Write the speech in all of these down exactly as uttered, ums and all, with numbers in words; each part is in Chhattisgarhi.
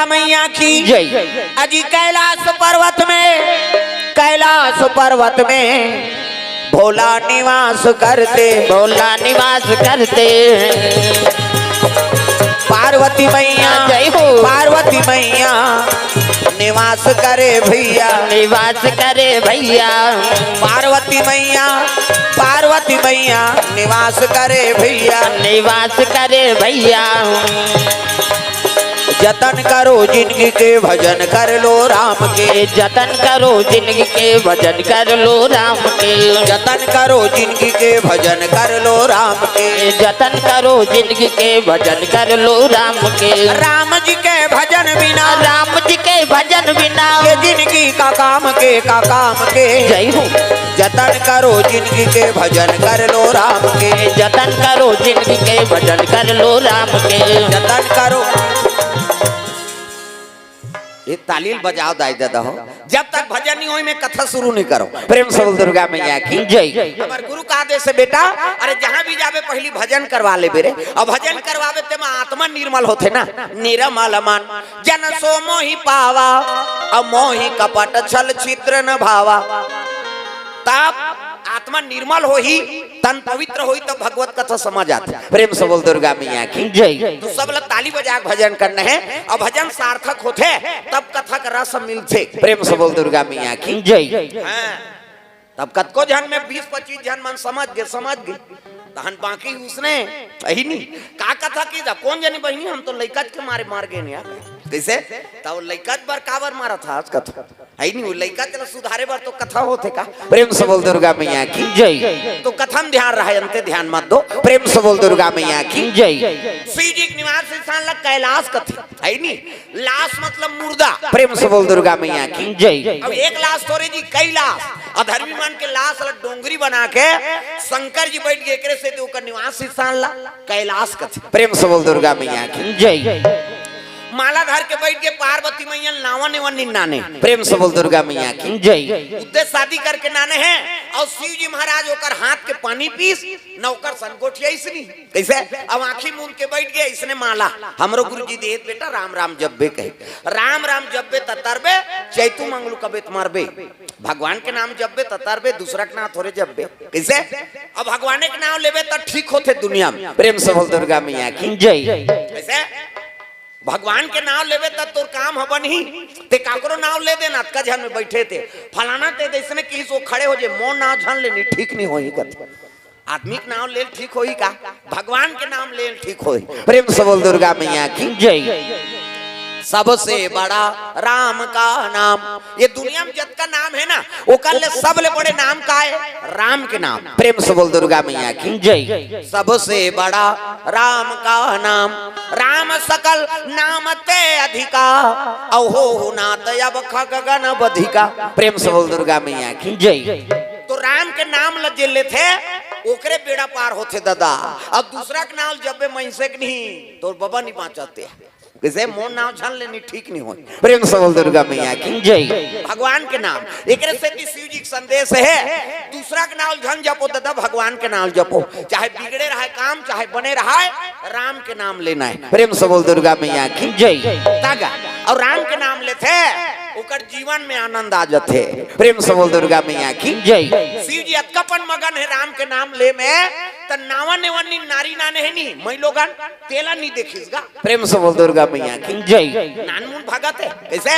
मैया की जय। अजी कैलाश पर्वत में, कैलाश पर्वत में भोला निवास करते। भोला निवास करते। पार्वती मैया जय हो। पार्वती मैया निवास करे भैया। निवास करे भैया। पार्वती मैया, पार्वती मैया निवास करे भैया। निवास करे भैया। जतन करो जिनगी के, भजन कर लो राम के। जतन करो जिनगी के, भजन कर लो राम के। जतन करो जिनगी के, भजन कर लो राम के। जतन करो जिनगी के, भजन कर लो राम के। राम जी के भजन बिना, राम जी के भजन बिना ये जिनगी का काम के, का काम के। जय हो। जतन करो जिनगी के, भजन कर लो राम के। जतन करो जिनगी के, भजन कर लो राम के। जतन करो। ये ताली ल बजाव दाई ददा हो। जब तक भजन नहीं होई, मैं कथा शुरू नहीं करो। प्रेम से बोल दुर्गा मैया की जय। हमार गुरु का आदेश है बेटा, अरे जहाँ भी जाबे पहली भजन करवा लेबे रे। अब भजन करवाबे ते में आत्मा निर्मल होथे ना, निर्मल मन जन सो मोहि पावा, अब मोहि कपट छल छिद्र न भावा। तब आत्मा निर्मल होही, तन पवित्र होही, तब भगवत कथा समझ आथे। प्रेम से बोल दुर्गा मैया की जय। तो सब ला ताली बजा के भजन करना है, और भजन सार्थक होथे, तब कथा का रस मिलथे। प्रेम से बोल दुर्गा मैया की जय। हाँ। तब कतको झन में बीस पच्चीस झन मन समझ गे, समझ गे, तहन बाकी उसने अही नहीं। का कथा की था, कौन जनी बहिनी, हम तो लइका के मारे मर गे यार। कैसे? तब लइका बर काबर मारा था आज कथा? है नहीं, वो लइका तेला सुधारे बर तो कथा होथे का? प्रेम से बोल दुर्गा मैया की जय। तो कथा में ध्यान रहे, अंते ध्यान मत दो। प्रेम से बोल दुर्गा मैया की जय। शिव जी के निवास स्थान ला कैलाश कथे, है नहीं? लाश मतलब मुर्दा। प्रेम से बोल दुर्गा मैया की जय। अब एक लाश थोरे जी, कई लाश। अधर्मी मन के लाश ला डोंगरी बना के शंकर जी बैठ गए, एकरे से तो ओकर निवास स्थान ला कैलाश कथे। प्रेम से बोल दुर्गा मैया की जय। माला धर के बैठ के पार्वती मैया नावा नेवा निन्नाने। प्रेम से बोल दुर्गा मैया की जय। उद्देश्य शादी करके नाने हैं, और शिव जी महाराज ओकर हाथ के पानी पीस, नौकर सन गोठिया इसनी। कैसे? अब आंखी मूंद के बैठ गए, इसने माला, हमरो गुरु जी देत बेटा, राम राम जब्बे कहे। राम राम जब्बे त तरबे, चैतू मंगलू कबे त मरबे। भगवान के नाम जब्बे त तरबे, दूसरा के नाम थोरे जब्बे। कैसे? अब भगवान के नाम लेबे त ठीक होथे दुनिया में। प्रेम से बोल दुर्गा मैया की जय। कैसे? भगवान के नाम लेबे त तोर काम ह बनही। ते काकरो नाम ले देना, अतका झन में बैठे थे, फलाना ते जैसने किस वो खड़े हो जे, मोर नाम झन लेनी, ठीक नहीं होही कथे। आदमी के नाम लेल ठीक होही का? भगवान के नाम लेल ठीक होही। प्रेम से बोल दुर्गा मैया की जय। सबसे बड़ा राम का नाम। ये दुनिया में जतका नाम है ना, ओकर ले सबले बड़े नाम का है? राम के नाम। प्रेम से बोल दुर्गा मैया की जय। सबसे बड़ा राम का नाम, राम सकल नाम ते अधिका, अहो नाथ अब खग गण बधिका। प्रेम से बोल दुर्गा मैया की जय। तो राम के नाम ल जे लेथे, ओकरे बेड़ा पार होथे दादा। अब दूसरा के नाम जब्बे, मइनसे के नहीं, तोर बबा नहीं बाँचते। कैसे? मोर नाम झन लेनी, ठीक नहीं होय। प्रेम से बोल दुर्गा मैया की जय। भगवान के नाम, एकरे से कि शिव जी के संदेश है, दूसरा के नाम झन जपो दादा, भगवान के नाम जपो। चाहे बिगड़े रहे काम, चाहे बने रहे, राम के नाम लेना है। प्रेम से बोल दुर्गा मैया की जय। तागा, और राम के नाम लेथे, ओकर जीवन में आनंद आ जाथे। प्रेम से बोल दुर्गा मैया की जय। शिव जी अतकापन मगन है राम के नाम ले में, त नावा नेवा नी नारी नाने है नी, मई लोगन तेला नी देखिस गा। प्रेम से बोल दुर्गा मैया की जय। नानमुन भगत है, कैसे?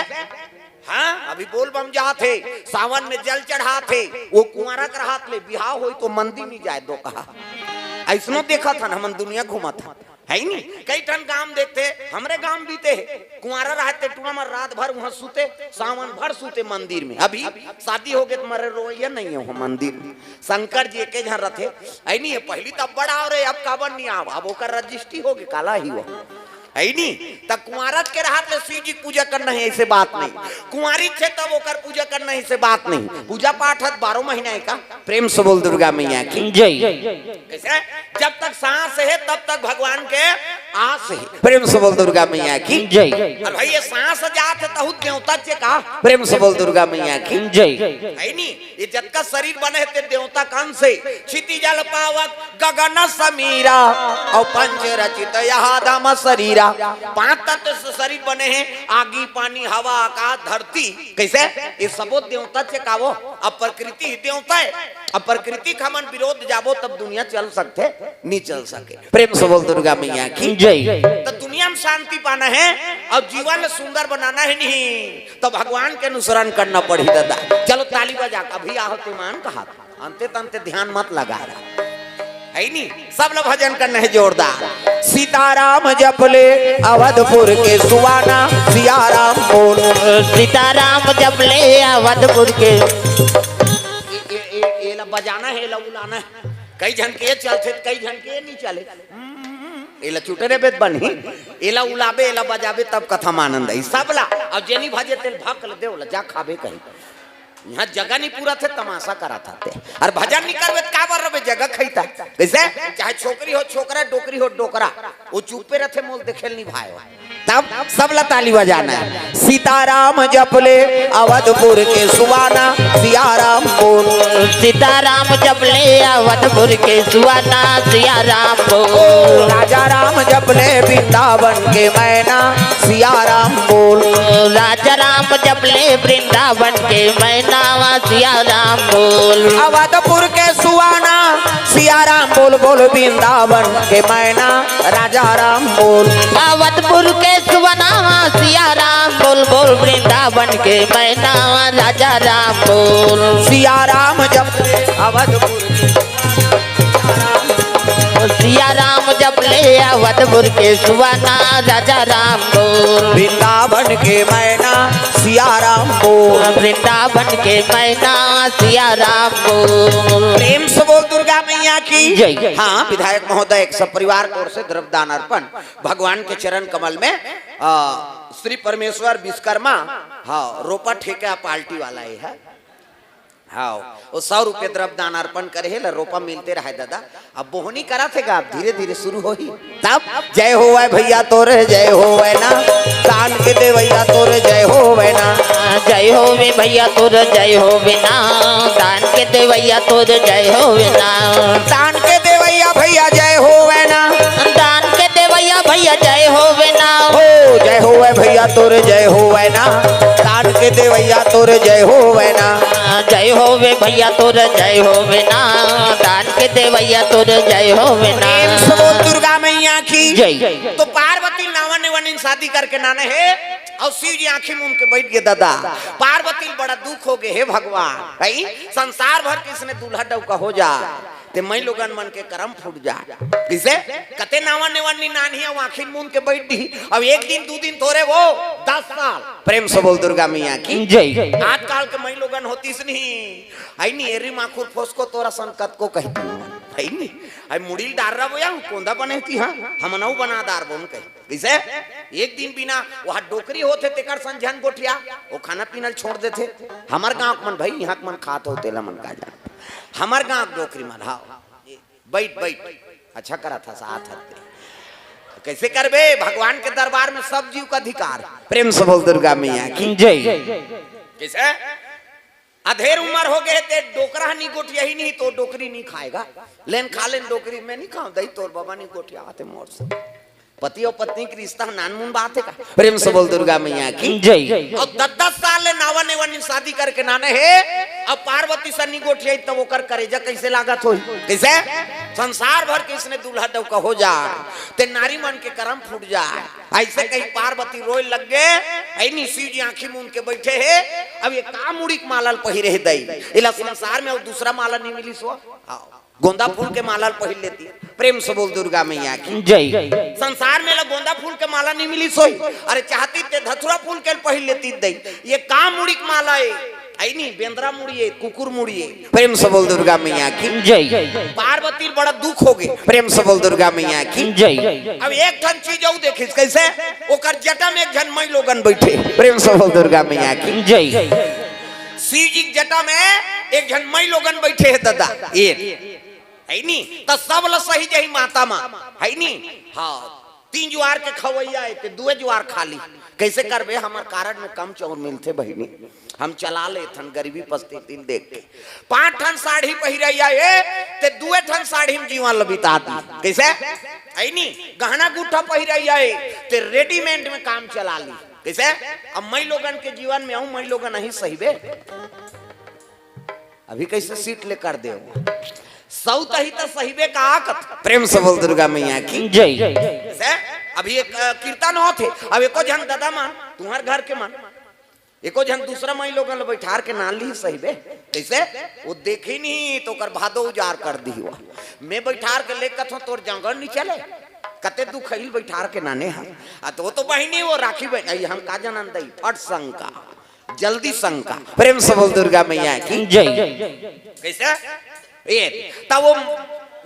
हाँ, अभी बोल बम जात हे, सावन में जल चढ़ात हे, वो कुंवारा के रहत ले बिहाव होई तो मंदिर नहीं जाए दो कहा। ऐसनो देखत हन, हमन दुनिया घूमत हन, है नी? कई ठन गांव देखते, हमरे गांव बीते हे, कुंवारा रहते टूरा में रात भर वहां सूते, सावन भर सूते मंदिर में। अभी शादी हो गए तो मरे रोइया नहीं हो मंदिर में। शंकर जी एके झन रथे, है नी? पहली तब बड़ा हो रहे, अब काबर नहीं आव, अब ओकर रजिस्ट्री हो गए, काला ही हो। है नी? त कुंवारत के रहत ले शिव जी के पूजा करना है, ऐसे बात नहीं। कुंवारी थे तब ओकर पूजा करना है, ऐसे बात नहीं। पूजा पाठ है बारह महीना है का। प्रेम से बोल दुर्गा मैया की जय। कैसे? जब तक सांस है तब तक भगवान के आस है। प्रेम से बोल दुर्गा मैया की जय। और भाई ये सांस जात है तहु देवता चे का। प्रेम से बोल दुर्गा मैया की जय। है नी? ये जतका शरीर बने हे ते देवता के अंश हे। क्षिति जल पावक गगन समीरा, और पंच रचित यह धाम शरीरा। पांच तत्व से शरीर बने हे, आगी, पानी, हवा, आकाश, धरती। कइसे? ये सबो देवता चे का वो? अब प्रकृति ही देवता हे। अब प्रकृति के हमन विरोध जाबो, तब दुनिया चल सकथे? नहीं चल सके। प्रेम से बोल दुर्गा मैया की। जय। त दुनिया में शांति पाना हे अउ जीवन ल सुंदर बनाना हे नहीं, त भगवान के अनुसरण करना पड़ही दादा। चलो ताली बजा के अभी आहो, ते मान कहा। अंते तंते ध्यान मत लगा रहा। हे नी? सब लोग भजन करना हे जोरदार। सीताराम जप ले अवधपुर के सुवाना, सियाराम बोल। सीताराम जप ले अवधपुर के। ए, ए, ए, एला बजाना हे, एला उलाना हे। कई झन के चलथे, कई झन के नहीं चले। एला चुटरे बेद बनही, एला उलाबे, एला बजाबे, तब कथा म आनंद आई। सब ला, अउ जेनी भजे तेल भक ले देव ला, जा खाबे कही। यहाँ जगह नहीं पूरा थे, तमाशा करा था ते। अउ भजन नहीं करबे, त काबर रबे जगह खैता? कइसे? चाहे छोकरी हो छोकरा, डोकरी हो डोकरा, वो चुप्पे रथे, मोल देखेल नहीं भाई। तब सब ला ताली बजाना हे। सीताराम जप ले अवधपुर के सुवाना, सियाराम बोल। सीताराम जप ले अवधपुर के सुवाना, सियाराम बोल। राजा राम जप ले वृंदावन के मैना, सियाराम बोल। राजा राम जप ले वृंदावन के मैना, सियाराम बोल। अवधपुर के सुवाना, सियाराम बोल, बोल वृंदावन के मैना, राजा राम बोल। अवधपुर के सुवनावा, सियाराम बोल, बोल वृंदावन के मैनावा, राजा राम बोल। सियाराम जप ले अवधपुर के सुवनावा, सियाराम जप ले अवधपुर के सुवना, राजा राम बोल। वृंदावन के मैना, सियाराम बोल। वृंदावन के मैना, सियाराम बोल। प्रेम से बोल दुर्गा मैया की। जय। हाँ, विधायक महोदय, एक सब परिवार की ओर से द्रव्यदान अर्पण भगवान के चरण कमल में, आ, श्री परमेश्वर विश्वकर्मा, हाँ, रोपा ठेका पार्टी वाला ये हे। हाँ, वो सौ रुपये द्रव्यदान अर्पण करे हे, ला रोपा मिलते रहे दादा। अब बोहनी करा थे गा, अब धीरे धीरे शुरू होही। तब जय होवय भैया तोर जय होवय ना, दान के देवैया तोर जय होवय ना। जय होवे भैया तोर जय होवे ना, दान के देवैया तोर जय होवे ना। दान के देवैया भैया जय होवय ना। दान के देवैया भैया जय होवे ना। हो जय होवय भैया तोर जय होवय ना, दान के देवैया तोर जय होवय ना। जय होवे भैया तोर जय होवे ना, दान के देवैया तोर जय होवे ना। प्रेम से बोल दुर्गा मैया की। जय। तो पार्वती नावा नेवानी शादी करके नाने हे अउ शिव जी आंखी मूंद के बैठ गे दादा। पार्वती ल बड़ा दुख हो गे, हे भगवान, भाई संसार भर के इसने दूल्हा डौका हो जा, ते मई लोगन मन के करम फूट जा। किसे? कते नावा नेवानी नानी हे, आंखी मूंद के बैठ दी। अब एक दिन दू दिन थोरे वो, दस साल। प्रेम से बोल दुर्गा मैया की। जय। आजकल के मई लोगन होतीस नहीं, आई नहीं एरी माखुर फोसको तोरा सन कतको कहती। आई नहीं, आई मुड़ी ल डार रहा बोया, कोंदा बने थी, हाँ, हम नौ बना दार बोन कही। कइसे? एक दिन बिना वहाँ डोकरी होथे तेकर संग झन गोठिया, वो खाना पीना ल छोड़ देथे। हमर गांव के मन भाई, यहाँ के मन खात हो तेला मन का जान। हमर गांव के डोकरी मन, हाँ, बैठ बैठ, अच्छा करा था साथ हत्ते। कइसे करबे? भगवान के दरबार में सब जीव का अधिकार। प्रेम से बोल दुर्गा मैया की। जय। कइसे? अधेर उमर हो गे हे ते डोकरा ह नी गोठियाही नहीं तो डोकरी नहीं खाएगा। लेन खा लेन डोकरी, मैं नहीं खाऊं दही, तोर बाबा नहीं गोठियावत हे मोर से। पति अउ पत्नी के रिश्ता ह नानमुन बात हे का? प्रेम से बोल दुर्गा मैया की। जय। अउ दस दस साल ले नावा नेवानी शादी करके नाने हे, अब पार्वती से नी गोठियाही तब ओकर करेजा कइसे लागत होही? कइसे? संसार भर के इसने दूल्हा डौका हो जा, ते नारी मन के करम फूट जा। अइसे कही पार्वती रोए लग गे। अइनी शिव जी आंखी मूंद के बैठे हे। अब ये का मुड़ी के माला ल पहिरे हे दई, एला संसार में अउ दूसरा माला नहीं मिली सो। हाँ। गोंदा फूल के माला ल पहिर लेती। प्रेम से बोल दुर्गा मैया की। जय। संसार में ला गोंदा फूल के माला नहीं मिली सोई। अरे चाहती ते धतुरा फूल के पहिर लेती दई। ये का मुड़ी के माला हे? अइनी बेंदरा मुड़ी हे, कुकुर मुड़ी हे। प्रेम से बोल दुर्गा मैया की। जय। पार्वती ल बड़ा दुख हो गे। प्रेम से बोल दुर्गा मैया की। जय। अब एक ठन चीज अउ देखिस, कइसे? ओकर जटा में एक झन मई लोगन बैठे। प्रेम से बोल दुर्गा मैया की। जय। शिव जी के जटा में एक झन मई लोगन बैठे हे दादा। ये हे नी, त सब ल सही जही माता मा, हे नी? हाँ, तीन जुआर के खवैया हे, ते दुए जुआर खाली। कइसे करबे, हमर कारड में कम चाउर मिलथे बहिनी, हम चला लेथन गरीबी परिस्थिति ल देख के। पांच ठन साड़ी पहिरइया ए, ते दुए ठन साड़ी में जीवन ल बिता दी। कइसे? अइनी, गहना गुट्ठा पहिरइया ए, ते रेडीमेड में काम चला ली। कइसे? अब मइलोगन के जीवन में अहूं मइलोगन अहीं सहिबे। अभी कइसे सीट ले कर दे, सउत ही त सहिबे का कत। प्रेम से बोल दुर्गा मैया की जय। से अभी एक, अ, कीर्तन होत हे, अब एको झन ददा मन, तुम्हर घर के मन, एको झन दूसरा मइलोगन ल बइठार के ना ली सहिबे। कइसे? वो देखी नहीं तो ओकर भादो उजार कर दी हुआ। मैं बइठार के ले कथों तोर जांगर नहीं चले, कते दुखइल बइठार के नाने हा। आ तो, वो तो बहिनी वो राखी बहिन, अई हम का जनन दई, फट शंका, जल्दी शंका। प्रेम से बोल दुर्गा मैया की जय। कइसे? ए, त वो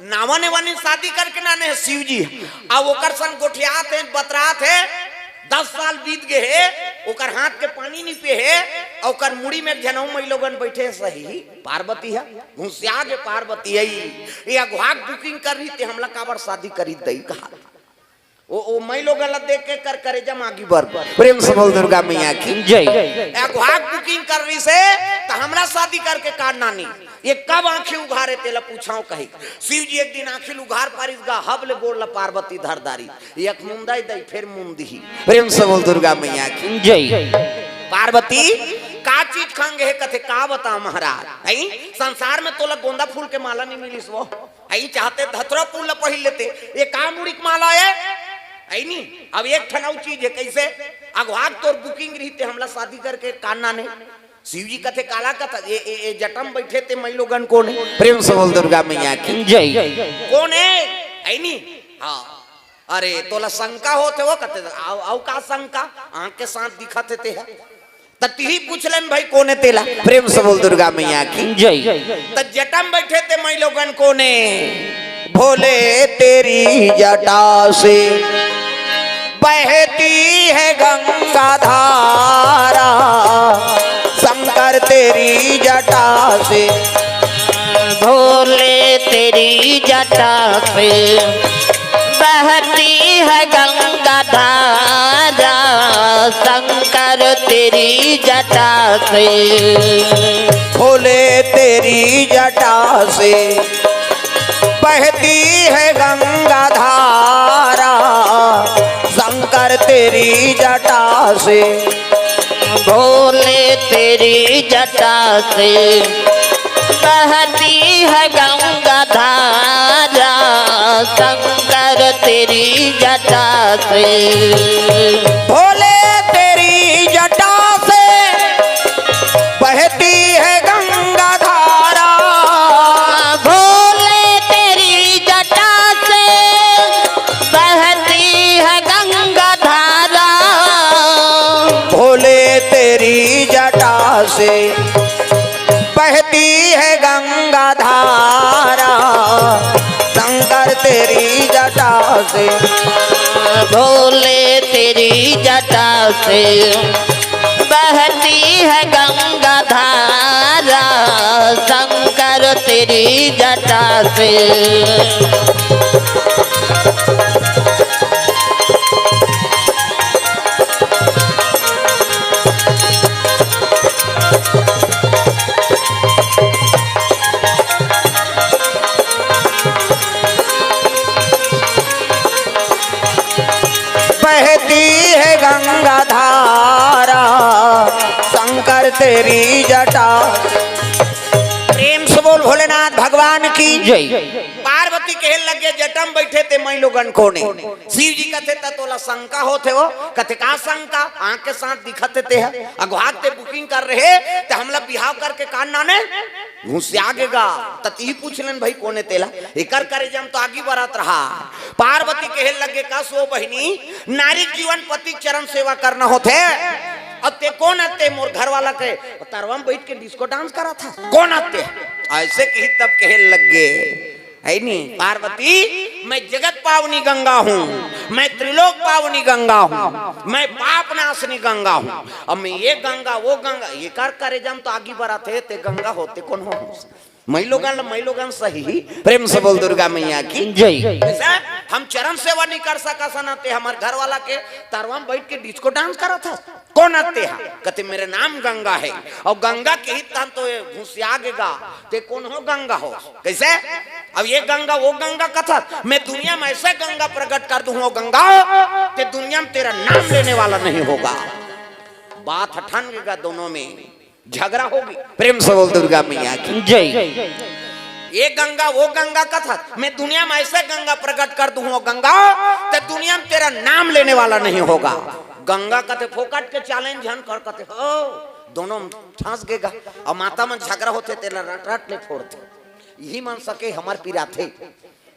नावा नेवानी शादी करके नाने हे शिव जी, आ ओकर संग गोठियात हे, बतरात हे, दस साल बीत गे हे, ओकर हाथ के पानी नी पे हे, आ ओकर मुड़ी में एक झन अउ मइलोगन बइठे सही, पार्वती हे, घुसिया गे पार्वती हे, ये अघवाक बुकिंग कर रही ते हमला काबर शादी करी दई कहा। ओ, ओ मइलोगन ला देख के कर करेजा मागी बर। प्रेम से बोल दुर्गा मैया की जय। अघवाक बुकिंग कर रही से, त हमला शादी करके काट नानी। ये कब आंखी उघारे तेला पूछाओ कही। शिव जी एक दिन आंखी उघार पारिस गा, हब ले गोड़ ला पार्वती धर दारी। एक मुंदा ही दई, फेर मुंदी ही। प्रेम से बोल दुर्गा मैया की जय। पार्वती, का चीज खंग हे कथे, का बता महाराज? अई संसार में तोला गोंदा फूल के माला नहीं मिलिस वो। अई चाहते धतुरा फूल ला पहिर लेते, ये का मुड़ी के माला हे? अई नी, अब एक ठन अउ चीज हे, कइसे? अघवाक तोर बुकिंग रही ते हमला शादी करके काट नाने। शिव जी कथे काला कथा, ए, ए, ए जटा म बइठे ते मइलोगन कोन हे? प्रेम से बोल दुर्गा मैया की जय। कोन हे? अई नी? हाँ। अरे तोला शंका होत हे वो कथे, अउ, अउ का शंका? आंख के साथ दिखत हे ते ह। त तिही पूछ लेन भाई कोन हे तेला। प्रेम से बोल दुर्गा मैया की जय। त जटा म बइठे ते मइलोगन कोन हे? भोले तेरी जटा से बहती है गंगा धारा, शंकर तेरी जटा से। भोले तेरी जटा से बहती है गंगा धारा, शंकर तेरी जटा से। भोले तेरी जटा से बहती है गंगा धारा, शंकर तेरी जटा से। भोले तेरी जटा से बहती है गंगा धारा, शंकर तेरी जटा से। भोले तेरी जटा से बहती है गंगा धारा। भोले तेरी जटा से बहती है गंगा धारा। भोले तेरी जटा से बहती है गंगा धारा, शंकर तेरी जटा से। भोले तेरी जटा से बहती है गंगा धारा, शंकर तेरी जटा से। बहती है गंगा धारा, शंकर तेरी जटा। प्रेम से बोल भोलेनाथ भगवान की जय। पार्वती कहे लगे, जटा म बइठे ते मइलोगन कोन हे? शिव जी कथे, त तोला शंका होत हे वो? कथे, का शंका? आंख के साथ दिखत हे ते ह। अघवाक ते बुकिंग कर रहे, ते हमला बिहाव करके कान नाने? घुसिया गे गा। त तिही पूछ लेन भाई, कोन हे तेला? एकर करेजा म तो आगी बरत रहा। पार्वती कहे लगे, का सो बहिनी, नारी जीवन पति चरण सेवा करना होथे। अब ते कोन अते? मोर घर वाला के तरवा म बइठ के डिस्को डांस करत हस। कोन अते? अइसे कही तब कहे लगे, हे नी, पार्वती, मैं जगत पावनी गंगा हूँ, मैं त्रिलोक पावनी गंगा हूँ, मैं पाप नाशनी गंगा हूँ। अब मैं ये गंगा, वो गंगा, एकर करेजा म तो आगी बरत हे, ते गंगा होते कोन हो? मइलोगन ल मइलोगन सही। प्रेम से बोल दुर्गा मैया की जय। ऐसा? हम चरण सेवा नहीं कर सकत हन, ते हमर घर वाला के तरवा में बैठ के डिस्को डांस करत हस। कोन अस तेहा? कथे, मेरा नाम गंगा है। अउ गंगा के ही तहन तो ये घुसिया गेगा। ते कोन हो गंगा हो? कइसे? अब ये गंगा, वो गंगा कथस, मैं दुनिया में ऐसे गंगा प्रकट कर दूं, हो गंगा, ते दुनिया में तेरा नाम लेने वाला नहीं होगा। बात ह ठन गेगा, दोनों में झगरा होगे। प्रेम से बोल दुर्गा मैया की। जय। ये गंगा, वो गंगा कथस, मैं दुनिया में ऐसे गंगा प्रकट कर दूं, हो गंगा, ते दुनिया में तेरा नाम लेने वाला नहीं होगा। गंगा कथे, फोकट के चैलेंज झन कर, कथे, हो, दोनों फंस गेगा। अउ माता मन झगरा होथे, तेला रट रट ले फोड़थे। इही मन सके हमर पिराथे।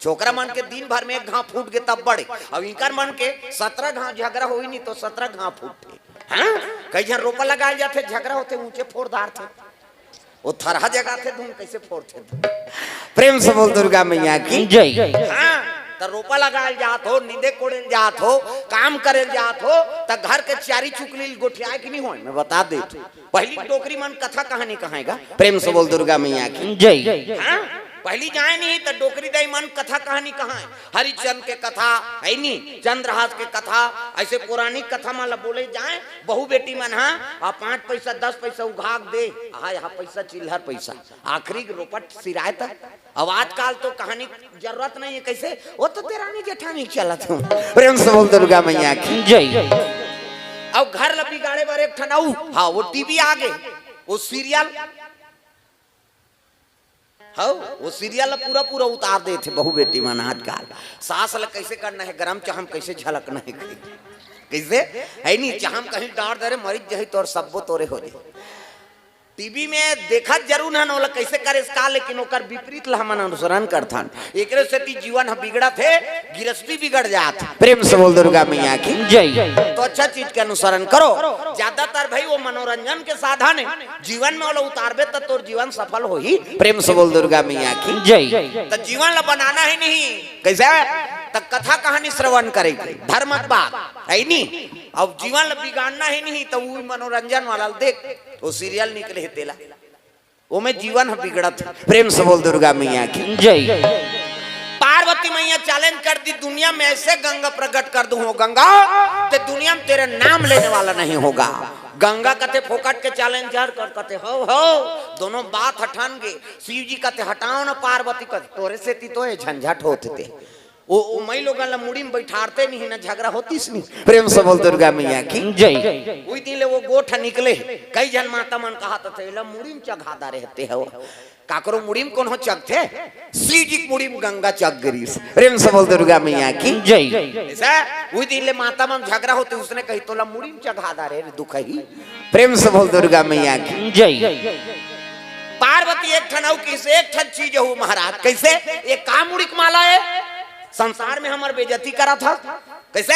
छोकरा मन के दिन भर में एक घांव फूट गे तब बड़े, अउ इंकर मन के सतरा घांव झगरा होही नहीं तो सतरा घांव फूटथे। हाँ, कई झन रोपा लगाए जाथे, झगरा होथे, ऊंचे फोड़ डारथे। वो थरहा जगाथे, धुन कइसे फोड़थे। प्रेम से बोल दुर्गा मैया की। जय। हाँ, त रोपा लगाए जात हो, नींदे कोड़े जात हो, काम करे जात हो, त घर के चारी चुकली गोठियाए कि नहीं होय? मैं बता देत हूँ। पहली डोकरी मन कथा कहानी कहाएगा। प्रेम से बोल दुर्गा मैया की। जय। हाँ? पहली जाए नहीं त डोकरी दाई मन कथा कहानी कहाए। हरिचंद के कथा, है नी, चंद्रहास के कथा, ऐसे पौराणिक कथा मन ला बोले जाए। बहू बेटी मन हा, आ, पाँच पैसा, दस पैसा उघाग दे, हा, यहाँ पैसा, चिल्हर पैसा, आखिरी के रोपट सिराए त। अब आजकल तो कहानी जरूरत नहीं है, कैसे? वो तो देरानी जेठानी चलत हूँ। प्रेम से बोल दुर्गा मैया की। जय। अब घर ला बिगाड़े बर एक ठन अउ, हाँ, वो टीवी आ गे, वो सीरियल, हाँ, वो सीरियल ला पूरा पूरा उतार देथे बहू बेटी मन आजकल। सास ला कैसे करना है, गरम चाहम कैसे झलकना है, कैसे, है नहीं, चाहम कहीं डार दे रे, मरिच जही तोर सब्बो तोरे हो जाए। टीवी में देखत जरूर हन ओला कैसे करे का, लेकिन ओकर विपरीत ला हमन अनुसरण करथन। एकरे सेती जीवन ह बिगड़त हे, गिरस्ती बिगड़ जात हे। प्रेम से बोल दुर्गा मैया की। जय। तो अच्छा चीज के अनुसरण करो। ज्यादातर भाई वो मनोरंजन के साधन हे, जीवन में ओला उतारबे त तोर जीवन सफल होही। प्रेम से बोल दुर्गा मैया की। जय। त जीवन ला बनाना हे नहीं, कैसे? त कथा कहानी श्रवण करे के, धर्म के बात, है नी? अब जीवन ला बिगाड़ना हे नहीं, त वो मनोरंजन वाला देख, वो सीरियल निकले हे तेला, ओमे जीवन ह बिगड़त हे। प्रेम से बोल दुर्गा मैया की। जय। पार्वती मैया चैलेंज कर दी, दुनिया में ऐसे गंगा प्रकट कर दूं, हो गंगा, ते दुनिया में तेरा नाम लेने वाला नहीं होगा। गंगा कथे फोकट के चैलेंजर कर, कथे, हो, हो, दोनों बात ह ठन गे। शिव जी कथे, हटाओ ना पार्वती, कथे, तोरे सेती तो ये झंझट होत हे। वो, वो मई लोगन ला मुड़ी में बैठारते नहीं ना, झगरा होतिस नहीं। प्रेम से बोल दुर्गा मैया की। जय। उही दिन ले वो गोठ निकले, कई झन माता मन कहत थे, "एला मुड़ी में चघा डारे हे ते हो।" काकरो मुड़ी में कोनो चघथे? शिव जी के मुड़ी में गंगा चघ गिरिस। प्रेम से बोल दुर्गा मैया की। जय। ऐसा उही दिन ले माता मन झगरा होते, उसने कही, "तोला मुड़ी में चघा डारे हे रे दुखही।" प्रेम से बोल दुर्गा मैया की। जय। पार्वती एक ठन अउ किहिस, एक ठन चीज हो महाराज, कैसे? ये का मुड़ी के माला हे? संसार में हमर बेइज्जती करत हस। कैसे?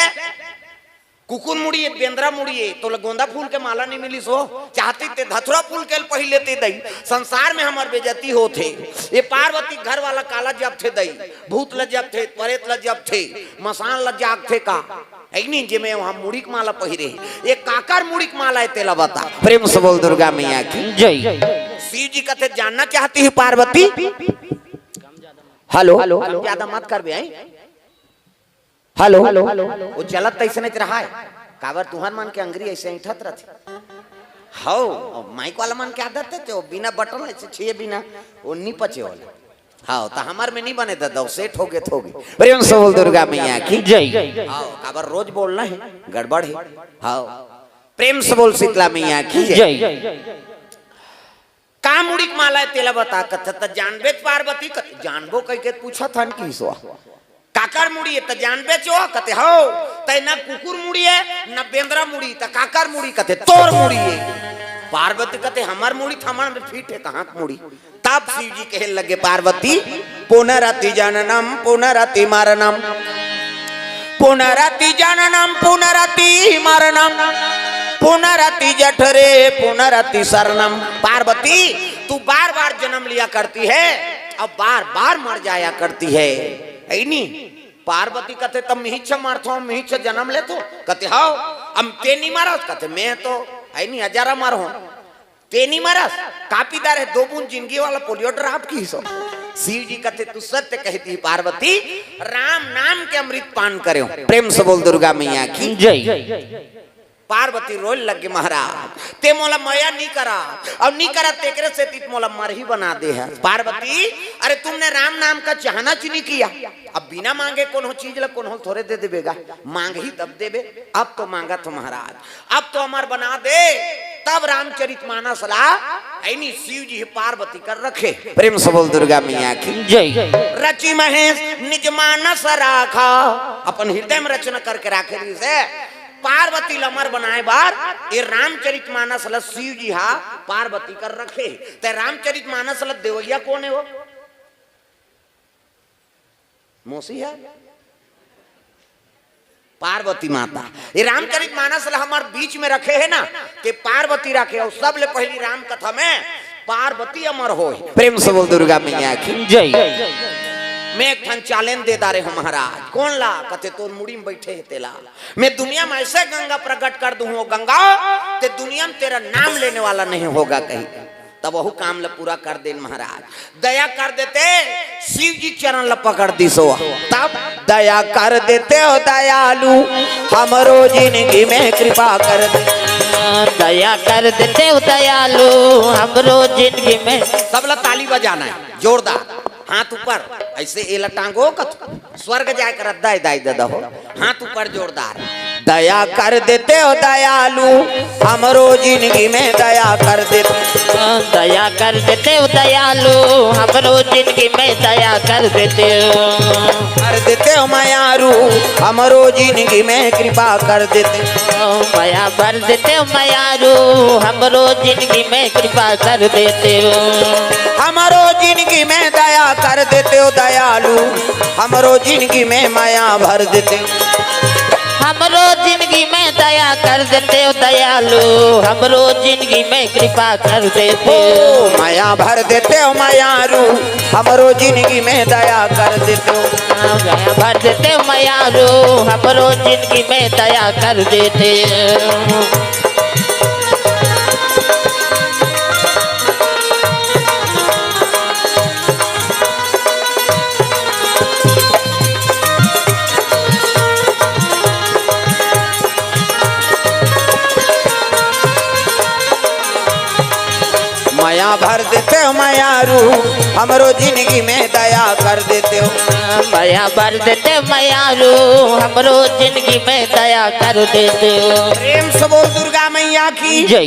कुकुर मुड़ी हे, बेंदरा मुड़ी हे, तोला गोंदा फूल के माला नहीं मिलिस हो? चाहती ते धतुरा फूल के पहिर लेते दई। संसार में हमर बेइज्जती होत हे। ये पार्वती घर वाला काला जपथे दई, भूत ल जपथे, प्रेत ल जपथे, मसान ल जागथे का? है नहीं, जेमे वहां मुड़ी के माला पहिरे हे। ये काकर मुड़ी के माला हे, तेला बता। प्रेम से बोल दुर्गा मैया की। जय। शिव जी कथे, जानना चाहती है पार्वती? हेलो, हेलो, ज्यादा मत करबे, हैं? हेलो, हेलो, वो चलत तैसने रहा है, काबर तुहर मन के अंगरी ऐसे ऐठत रथे। हौ, माइक वाला मन के आदत हे, ते बिना बटन ऐसे छुए बिना वो नी पचे वाला। हौ, त हमर में नी बने दादा, वो सेट हो गे, हो गे। प्रेम से बोल दुर्गा मैया की। जय। हौ, काबर रोज बोलना हे, गड़बड़ हे। हौ, प्रेम से बोल शीतला मैया की। जय। का मुड़ी के माला हे तेला बता, कथे, "त जानबे पार्वती?" कथे, "जानबो," कहिके पूछत हन किहिस। काकर मुड़ी हे त जानबे चो? कथे, "हौ।" त ना कुकुर मुड़ी हे, ना बेंदरा मुड़ी, त काकर मुड़ी? कथे, "तोर मुड़ी हे।" पार्वती कथे, "हमर मुड़ी थमन में फिट हे, कहाँ के मुड़ी?" तब शिव जी कहे लगे, "पार्वती, पुनरति जननम पुनरति मरणम, पुनरति जननम पुनरति मरणम, पुनरति जठरे पुनरति शरणम।" पार्वती, तू बार बार जन्म लिया करती है, अब बार बार मर जाया करती है, है नी? पार्वती कथे, "तब मिहिच मरथो, मिहिच जन्म लेथो?" कथे, "हौ।" "अब ते नी मरस?" कथे, "मैं तो, है नी, हजारा मरहूं।" "ते नी मरस? कापी दार हे दो बूंद जिंदगी वाला पोलियो ड्राप किहिस हो।" शिव जी कथे, "तू सत्य कहिथस पार्वती, राम नाम के अमृत पान करेंव।" प्रेम से बोल दुर्गा मैया की। जय। पार्वती रोए लगे, "महाराज, तें मोला मया नइ करा, अउ नइ करा तेकरे सेती त मोला मरही बना दे हस।" पार्वती, "अरे तुमने राम नाम का चाहना च नइ किया।" अब बिना मांगे कोनो चीज ला कोनो थोरे दे देबे गा, मांगही तब देबे। अब तो मांगत हों महाराज, अब तो अमर बना दे, तब रामचरित मानस ला, ऐनी शिव जी पार्वती कर रखे। प्रेम से बोल दुर्गा मैया की। जय। "रचि महेश निज मानस राखा", अपन हृदय में रचना करके राखे रहिसे। पार्वती ल अमर बनाए बर ए रामचरित मानस ल शिव जी हा पार्वती कर रखे। ते रामचरित मानस ल देवइया कोन हे वो? मौसी हे? पार्वती माता। ए रामचरित मानस ल हमर बीच में रखे हे ना, ते पार्वती रखे। अउ सबले पहिली राम कथा में पार्वती अमर होय। प्रेम से बोल दुर्गा मैया की। जय। मैं एक ठन challenge दे डारे हों महाराज। कोन ला? कथे, "तोर मुड़ी में बइठे हे तेला।" मैं दुनिया में ऐसे गंगा प्रकट कर दूं, "ओ गंगा, ते दुनिया में तेरा नाम लेने वाला नहीं होगा" कही। तब वहू काम ल पूरा कर देन महाराज। दया कर देते, शिव जी चरण ल पकड़ दिस ओ। तब, "दया कर देते हो दयालु, हमरो जिंदगी में कृपा कर दे।" दया कर देते हो दयालु, हमरो जिंदगी में। सब ला ताली बजाना हे, जोरदार। हाथ ऊपर, ऐसे एला टांगो कथो। स्वर्ग जाए कर अद्दा हे दाई ददा हो। हाथ ऊपर जोरदार। "दया कर देते हो दयालु, हमरो जिंदगी में दया कर देते।" दया कर देते हो दयालु, हमरो जिंदगी में दया कर देते हो। कर देते हो मयारू, हमरो जिंदगी में कृपा कर देते। मया भर देते हो मयारू, हमरो जिंदगी में कृपा कर देते हो। हमरो जिंदगी में दया कर देते हो दयालु, हमरो जिंदगी में मया भर देते हो। हमरो जिंदगी में दया कर देते हो दयालु, हमरो जिंदगी में कृपा कर देते हो। ओ, मया भर देते हो मयारू, हमरो जिंदगी में दया कर देते हो। मया भर देते हो मयारू, हमरो जिंदगी में दया कर देते हो। मया भर देते हो मयारू, हमरो जिंदगी में दया कर देते हो। मया भर देते हो मयारू, हमरो जिंदगी में दया कर देते हो। प्रेम से बोल दुर्गा मैया की जय।